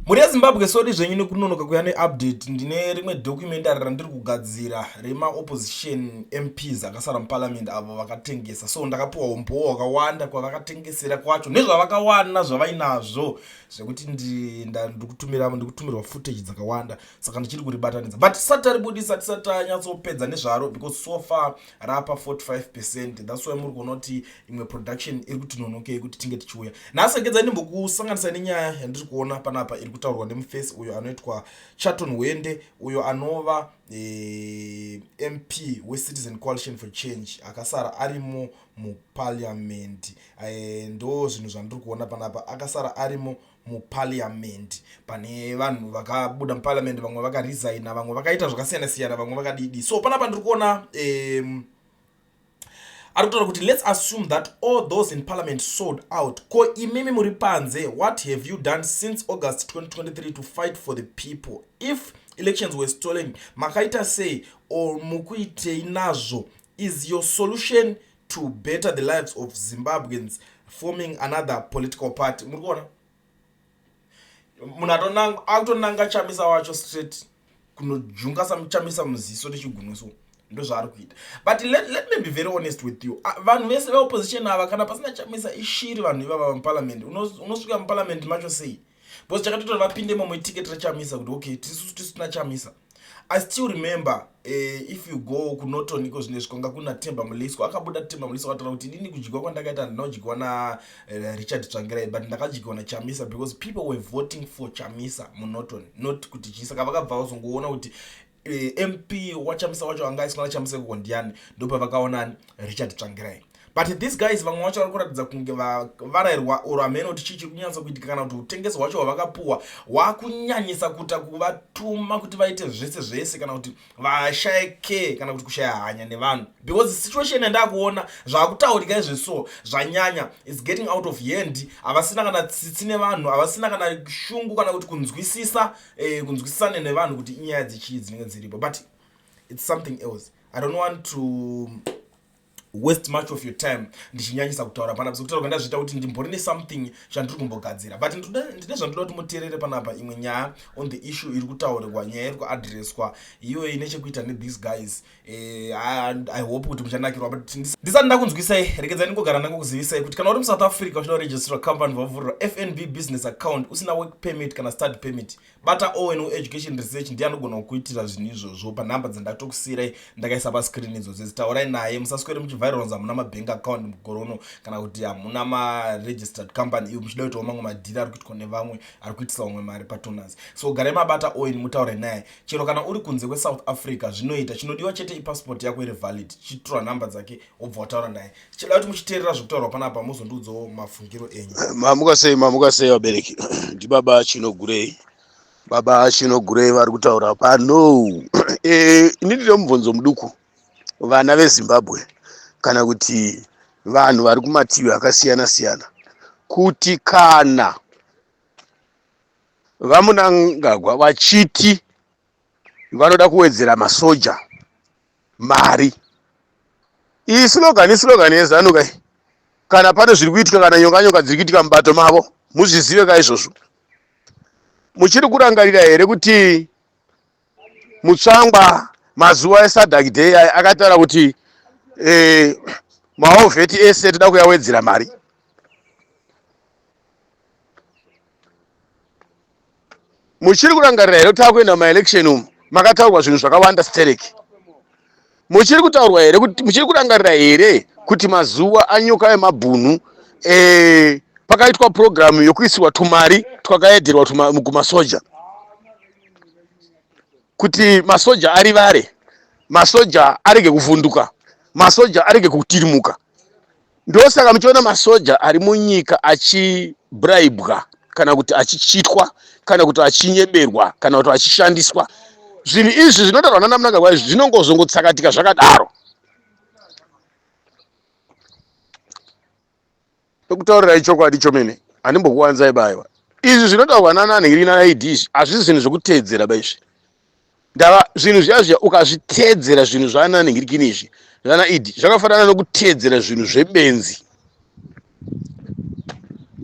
Mhuri yeZimbabwe, sorry zvenyu nekunonoka kuya neupdate. Ndine rimwe documentary randiri kugadzira remaopposition MPs akasara muparliament avo vakatengesa. So ndakapiwa umbowo hwakawanda kwavakatengesera kwacho nezvavakawana zvavainazvo, zvekuti ndikutumira, ndikutumirwa footage dzakawanda, saka ndichiri kuribatanidza, but tisati taribudisa, tisati tanyatsopedza nezvaro, because so far rapa 45%. That's why muri kuona kuti imwe production iri kuti nonokei kuti tinge tichiuya nhasi. Regedzai ndimbokusanganisa nenyaya yandiri kuona panapa iri kutaurwa nemufesi uyo anoitwa Chaton Hwende, uyo anova MP weCitizen Coalition for Change akasara arimo muparliament. Ndo zvinhu zvandiri kuona panapa, akasara arimo muparliament pane vanhu vakabuda muparliament, vamwe vakaresigna, vamwe vakaita zvakasiyana siyana, vamwe vakadidi. So panapa ndiri kuona ari kutaura kuti, "Let's assume that all those in parliament sold out. Ko imimi muri panze, what have you done since August 2023 to fight for the people? If elections were stolen, makaita sei or mukuitei nazvo? Is your solution to better the lives of Zimbabweans forming another political party?" Muri kuona munhu akutonanga Chamisa wacho straight, kunojunga samuChamisa muziso nechigunwe. So ndozvaari kuita. But let me be very honest with you. Vanhu vese veopposition ava, kana pasina Chamisa, ishiri vanhu ivava muparliament. Unosvika muparliament macho sei? Because chakatoita vapinde momo itiketi raChamisa, kuti okay, tisusu tisina Chamisa. I still remember, if you go kuNorton iko zvino kwanga kuna Temba Mliswa. Akabuda Temba Mliswa akataura kuti, "Inini kudyiwa kwandakaita, handina kudyiwa naRichard Tsvangirai, but ndakadyiwa naChamisa, because people were voting for Chamisa muNorton, not kuti chii." Saka vakabva vazongoona kuti MP waChamisa wacho anga aiswa naChamisa ikoko ndiani. Ndopavakaonani Richard Tsvangirai. But these guys, vamwe vacho vari kuratidza kunge varayirwa or hamene kuti chii chiri kunyanyisa kuitika, kana kuti utengesi hwacho hwavakapuwa hwakunyanyisa kuita kuvatuma kuti vaite zvese zvese, kana kuti vashaye care, kana kuti kushaya hanya nevanhu, because situation yandakuona zvakutaurika izveso zvanyanya, is getting out of hand. Havasina kana tsitsi nevanhu, havasina kana shungu kana kuti kunzwisisa, kunzwisisane nevanhu kuti inyaya dzechii dzinenge dziripo. But it's something else. I don't want to waste much of your time ndichinyanyisa kutaura panapa, sekutaura kwandazviita kuti ndimbori nesomething chandiri kumbogadzira. But ndine zvandoda kuti muteerere panapa, imwe nyaya on the issue iri kutaurwa, nyaya iri kuadreswa iyo ine chekuita nethese guys. I hope kuti muchanakirwa. But ndisati ndakunzwisai, regedzai ndingogara ndangokuzivisai kuti kana uri muSouth Africa uchida kuregisterwa company, vavhurira FNB business account usina work permit kana study permit, bata Owen Education Research, ndiye anogona kukuitira zvinhu izvozvo. Panhamba dzandatokusiyirai ndakaisa pascreen idzodzo, taurai naye. Musaswere muchivhairwa kunzi hamuna mabank account mugore uno, kana kuti hamuna maregistered company, iyo muchida kuitawo mamwe madhiri ari kuitwa nevamwe ari kuitisa vamwe mari patoners. So garai mabata Owen, mutaure naye. Chero kana uri kunze kweSouth Africa zvinoita. Chinodiwa chete ipassport yako iri valid. Chitora nhamba dzake, wobva wataura naye. Chida kuti muchiteerera zvekutaurwa panapa, muzondiudzawo mafungiro enyu. Mamuka sei, mamuka sei vabereki? Ndibaba Chinogurei, baba Chinogurei vari kutaura pano. Ini ndine mubvunzo muduku, vana veZimbabwe, kana kuti vanhu vari kumativi akasiyana siyana, kuti kana vaMnangagwa vachiti vanoda kuwedzera masoja mari, iyi slogan, islogan yeZANU kai? Kana pane zviri kuitika, kana nyonga nyonga dziri kuitika mubato mavo, muzvizive ka izvozvo. Muchiri kurangarira here kuti Mutsvangwa mazuva eSADC Day aya akataura kuti mawar vet ese toda kuyawedzera mari? Muchiri kurangarira here kuti takuenda mumaelection umu makataurwa zvinhu zvakawanda stereki? Muchiri kutaurwa here kuti, muchiri kurangarira here kuti mazuva anyoka emabhunu pakaitwa purogiramu yokuisirwa tumari twakaedherwa kumasoja kuti masoja arivare, masoja arege kuvhunduka, masoja arege kutirimuka? Ndosaka muchiona masoja ari munyika achibribwa, kana kuti achichitwa, kana kuti achinyeberwa, kana kuti achishandiswa. Zvinhu izvi zvinotaurwa nana Mnangagwa izvi zvinongozongotsakatika zvakadaro. Tokutaurirai chokwadi chomene, handimbokuwanzai baiwa. Izvi zvinotaurwa nananhiri nanaID izvi hazvisi zvinhu zvekuteedzera ba izvi. Ndava zvinhu zviya zviya, ukazviteedzera zvinhu zvananhirikini izvi zvana ID, zvakafanana nokuteedzera zvinhu zvebenzi.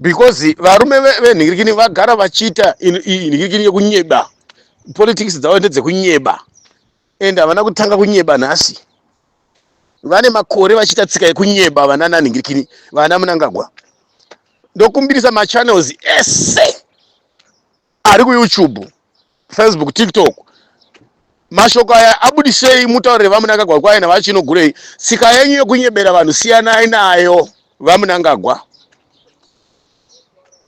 Because varume venhingirikini vagara vachiita nhingirikini yekunyeba. Politics dzavo ndedzekunyeba. And havana kutanga kunyeba nhasi. Vane makore vachiita tsika yekunyeba vana nanhingirikini, vana Mnangagwa. Ndokumbirisa machannels ese ari kuYouTube, Facebook, TikTok. Mashoko aya abudisei mutaurire vaMnangagwa kwaye navaChinogurei. Tsika yenyu yekunyebera vanhu siyanai nayo vaMnangagwa.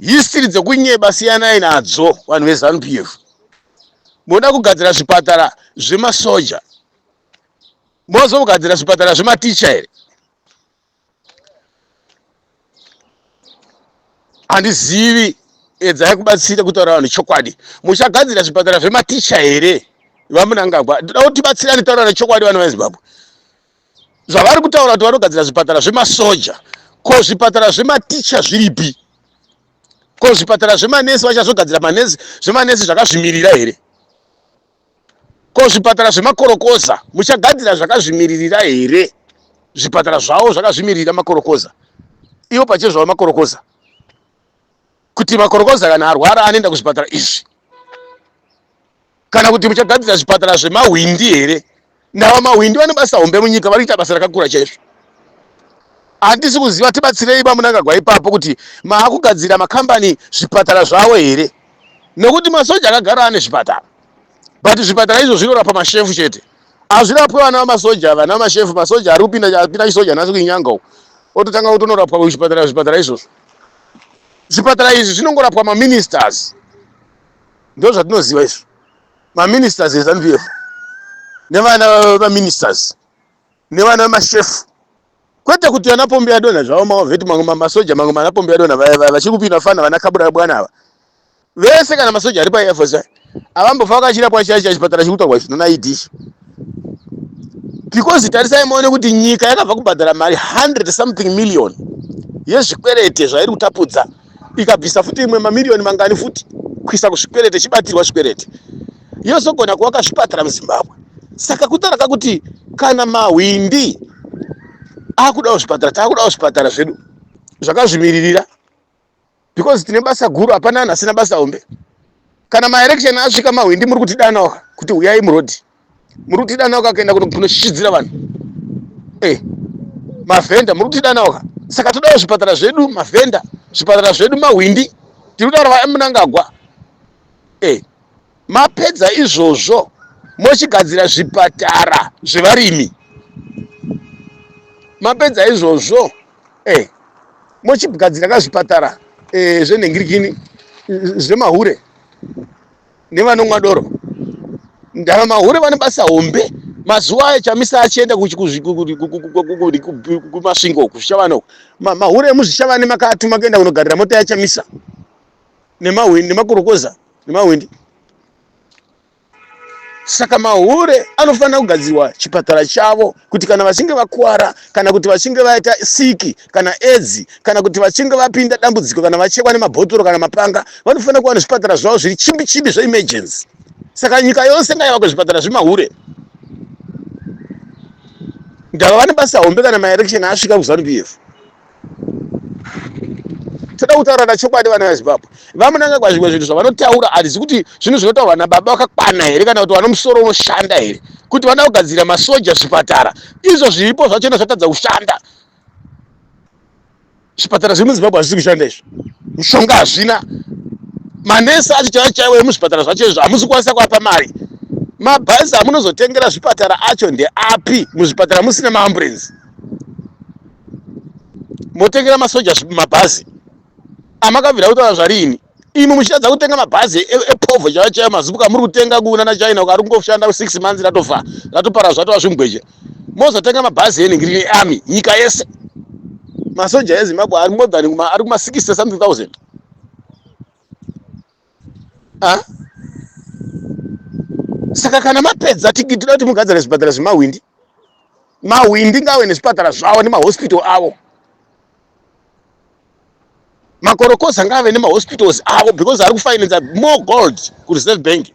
History dzekunyeba siyanai nadzo vanhu veZanu PF. Moda kugadzira zvipatara zvemasoja. Mozogadzira zvipatara zvematicha here? Handizivi, edzai kubatsira kutaura vanhu chokwadi. Muchagadzira zvipatara zvematicha here vaMnangagwa? Ndoda kuti tibatsirane taura chokwadi vanhu veZimbabwe. Zvavari kutaura kuti vanogadzira zvipatara zvemasoja, ko zvipatara zvematicha zviripi? Ko zvipatara zvemanesi vachazogadzira manesi zvemanesi zvakazvimirira here? Ko zvipatara zvemakorokoza muchagadzira zvakazvimiririra here? Zvipatara zvavo zvakazvimirira makorokoza, ivo pachezvavo makorokoza, kuti makorokoza kana arwara anoenda kuzvipatara izvi. Kana kuti muchagadzira zvipatara zvemahwindi here? Ndava mahwindi vane basa hombe munyika, vari kuita basa rakakura chaizvo. Handisi kuziva, tibatsirei vaMnangagwa ipapo kuti maakugadzira makambani zvipatara zvavo here? Nokuti masoja akagara ane zvipatara, but zvipatara izvo zvinorapa mashefu chete, hazvirapwe vana vamasoja, vana vamashefu. Masoja ari kupinda apinda chisoja nhasi kuinyanga uko ototanga kutonorapwa kuchipatara. Zvipatara izvozvo, zvipatara izvi zvinongorapwa maministers, ndo zvatinoziva izvo, maministers eZanu PF nevana vaministers nevana vemashefu, kwete kuti vana pombi yadonha zvavo mavheti mamwe masoja mamwe mana pombi yadonha vachiri kupinda fana vana kabura bwana ava vese. Kana masoja ari paAir Force avambofa vakachirapwa chaicho chipatara chiri kutaurwa ichi nana ID, because tarisai muone kuti nyika yakabva kubhadhara mari 100 something million yezvikwerete zvairi kutapudza, ikabvisa futi imwe mamiriyoni mangani futi kuisa kuzvikwerete, chibatirwa zvikwerete, yozogona kuvaka zvipatara muZimbabwe. Saka kutaura kakuti kana mahwindi akudawo zvipatara, taakudawo zvipatara zvedu zvakazvimiririra, because tine basa guru. Hapana anhu asina basa hombe. Kana maelection asvika, mahwindi muri kutidanawo kuti huyai murodhi, muri kutidanawo kakuenda kunoshichidzira vanhu, mavhenda muri kutidanawo. Saka todawo zvipatara zvedu mavhenda, zvipatara zvedu mahwindi. Tiri kutaura vaMnangagwa. Mapedza izvozvo mochigadzira zvipatara zvevarimi. Mapedza izvozvo mochigadzira kazvipatara zvenhengirikini zvemahure nevanomwa doro. Ndava mahure vane basa hombe. Mazuva aya Chamisa achienda kuMasvingo kuZvishavane uko, mahure emuZvishavane makatuma kuenda kunogarira mota yaChamisa nemahwindi nemakorokoza nemahwindi. Saka mahure anofanira kugadzirwa chipatara chavo kuti kana vachinge vakuwara, kana kuti vachinge vaita siki kana edzi, kana kuti vachinge vapinda dambudziko, kana vachekwa nemabhotoro kana mapanga, vanofanira kuva nezvipatara zvavo zviri chimbi chimbi zveemergency. Saka nyika yose ngaivakwe zvipatara zvemahure. Ndava vane basa hombe kana maelection asvika kuZanu PF. Toda kutaurana chokwadi vana veZimbabwe. VaMnangagwa zvimwe zvinhu zvavanotaura handizi kuti zvinhu zvinotaurwa nababa vakakwana here, kana kuti vane musoro unoshanda here, kuti vanoda kugadzira masoja zvipatara izvo zviripo zvachona zvatadza kushanda. Zvipatara zviri muZimbabwe hazvisi kushanda izvo, mishonga hazvina, manesi acho chaivo chaivo emuzvipatara zvacho izvo hamusi kukwanisa kuapa mari. Mabhazi amunozotengera zvipatara acho ndeapi muzvipatara musina maamburenzi? Motengera masoja mabhazi amakabvira kutaura zvariini imi muchitadza kutenga mabhazi epovho chaivo chaivo, mazupuka muri kutenga kuna naChina uko ari kungoshanda 6 months ratofa, ratopara, zvatova zvimugweje. Mozotenga mabhazi enhingiriri earmy nyika yese. Masoja eZimbabwe ari more than ari kuma 60 something thousand. Ah? Saka kana mapedza, tinoda kuti mugadzire zvipatara zvemahwindi. Mahwindi ngave nezvipatara zvavo nemahospital avo. Makorokoza ngave nemahospitals avo, because ari kufinansa more gold kuReserve Bank.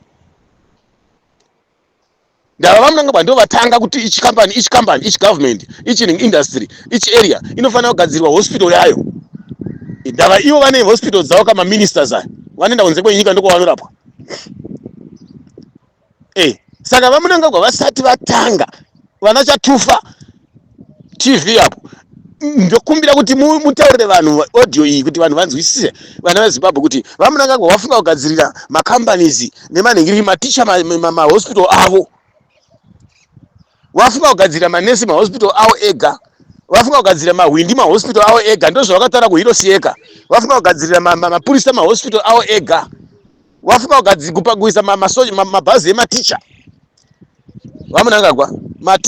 Ndava vaMnangagwa ndo vatanga kuti each company, each company, each government, each industry, each area inofanira kugadzirwa hospital yayo. Ndava ivo vane hospital dzavo kamaministers aya vanoenda kunze kwenyika ndokwavanorapwa. Eh, saka vaMnangagwa vasati vatanga vana Chatufa TV apo ndokumbira kuti mutaurire vanhu audio iyi kuti vanhu vanzwisise vana veZimbabwe kuti vaMnangagwa vafunga kugadzirira macompanies nemanhingiriki maticha mahospital avo vafunga kugadzirira manesi mahospital avo ega vafunga kugadzirira mahwindi mahospital avo ega ndozvavakataura kuHeroes Acre vafunga kugadzirira mapurisa mahospital avo ega wafunga kupa kuisa mabhazi ematicha vaMnangagwa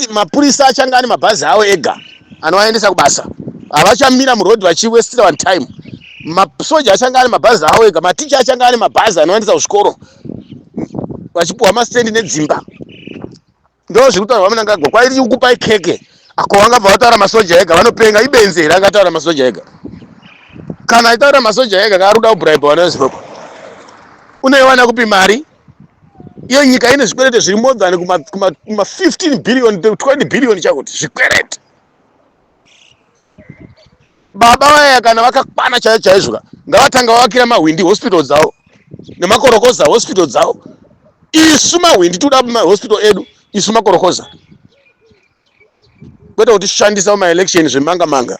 mapurisa achange ane mabhazi avo ega anovaendesa kubasa havachamira muroad vachiwastira one time masoja achange ane mabhazi avo ega maticha achange ane mabhazi anovaendesa kuzvikoro vachipuhwa mastendi nedzimba ndo zviri kutaurwa vaMnangagwa kwairi kukupai keke ako vangabva vataura masoja ega vanopenga ibenzi here angataura masoja ega kana aitaura masoja ega kaari kuda kubraiba vana veZimbabwe unoiwana kupi mari iyo nyika ine zvikwerete zviri more than kuma 15 billion 20 billion chakuti zvikwerete baba vaya kana vakakwana chaivo chaizvo ka ngavatanga vavakira mahwindi hospital dzavo nemakorokoza hospital dzavo isu mahwindi toda mahospital edu isu makorokoza kwete kuti shandisa mumaelection zvemanga manga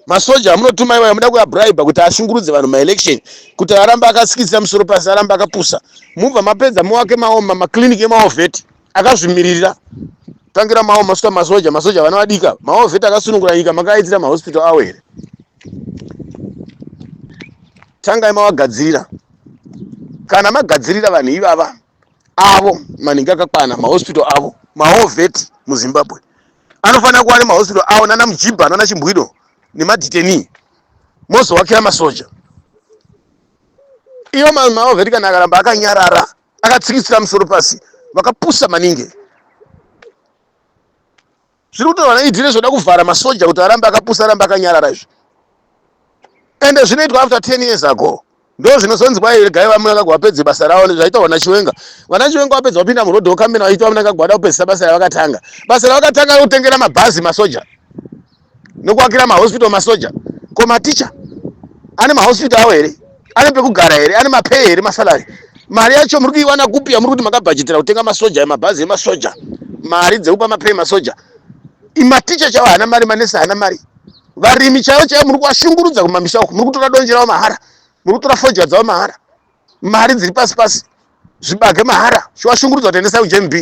masoja amunotuma iwayo muda kuabribe kuti ashungurudze vanhu maelection kuti arambe akatsikitsira musoro pasi arambe akapusa mubva mapedza muwake maoma maclinic emawar vet akazvimiririra tangira mawo masvika masoja masoja vana vadika mawar vet akasunungura nyika makaitira mahospital awo here tangai mawagadzirira kana magadzirira vanhu ivava avo maningi akakwana mahospital avo mawar vet muZimbabwe anofanira kuva nemahospital avo nana Mujibha nana Chimbwido nemadetainees mozowakira masoja iyo mawar vet kana akaramba akanyarara akatsikitsira musoro pasi vakapusa maningi zviri kutorwa naED zvoda kuvhara masoja kuti arambe akapusa arambe akanyarara izvi ende zvinoitwa after 10 years ago ndo zvinozonzi kwai regai vaMnangagwa vapedze basa ravo zvaitaurwa naChiwenga vana Chiwenga vapedza vapinda murodhi wokambeni vachiita vaMnangagwa vada kupedzisa basa ravakatanga basa ravakatanga rekutengera mabhazi masoja nekuakira mahospital masoja ko maticha ane mahospital avo here ane pekugara here ane mapay here masalary mari yacho muri kuiwana kupi yamuri kuti makabhajetera kutenga masoja mabhazi emasoja mari dzekupa mapay masoja maticha chavo haana mari manesi haana mari varimi chaivo chaivo muri kuvashungurudza kumamisha uku muri kutora donje ravo mahara muri kutora fodya dzavo mahara mari dziri pasi pasi zvibage mahara chivashungurudza kuti endesai kuGMB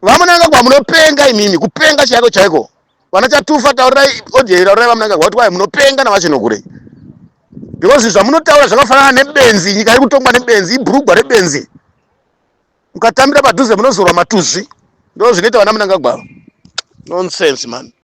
vaMnangagwa munopenga imimi kupenga chaiko chaiko vana Chatufa taurirai audio taurirai vaMnangagwa kuti kwai munopenga navaChinogurei because zvamunotaura zvakafanana nebenzi nyika iri kutongwa nebenzi ibhurugwa rebenzi mukatambira padhuze munozorwa matuzvi ndo zvinoita vana Mnangagwa nonsense man.